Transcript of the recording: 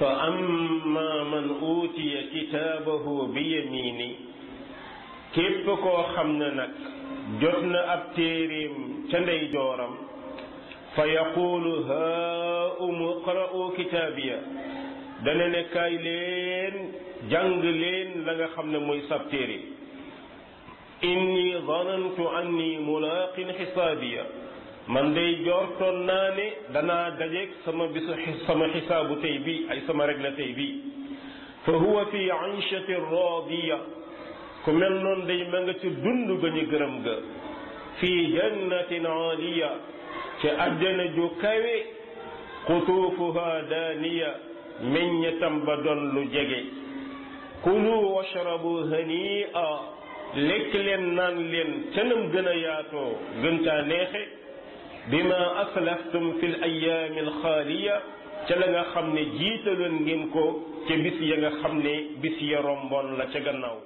fa amma man utiya kitaabahu bi yamini képp koo xam ne nag jot na ab téeréem ca ndeyjooram fa yaqulu haumu qra'u kitaabiya dana ne kaay leen jàng leen la nga xam ne mooy sab téere inni zanantu anni mulaqin xisaabiya man day jortoon naa ne danaa dajeeg sama xisaabu tey bi ay sama rek la tey bi fa huwa fi ayshatin radiya ku mel noonu day ma nga ci dund ga ñu gërëm ga fii jannatin aaliya ca àjjana ju kawe qutuufuha daaniya meññetam ba doon lu jege kulu washrabu hani'a lekk leen naan leen ca nam gën a yaatoo gën caa neexe bima aslaftum fil ayyaami alxaaliya ca la nga xam ne jiitaloon ngeen ko ca bis ya nga xam ne bis ya romboon la ca gannaaw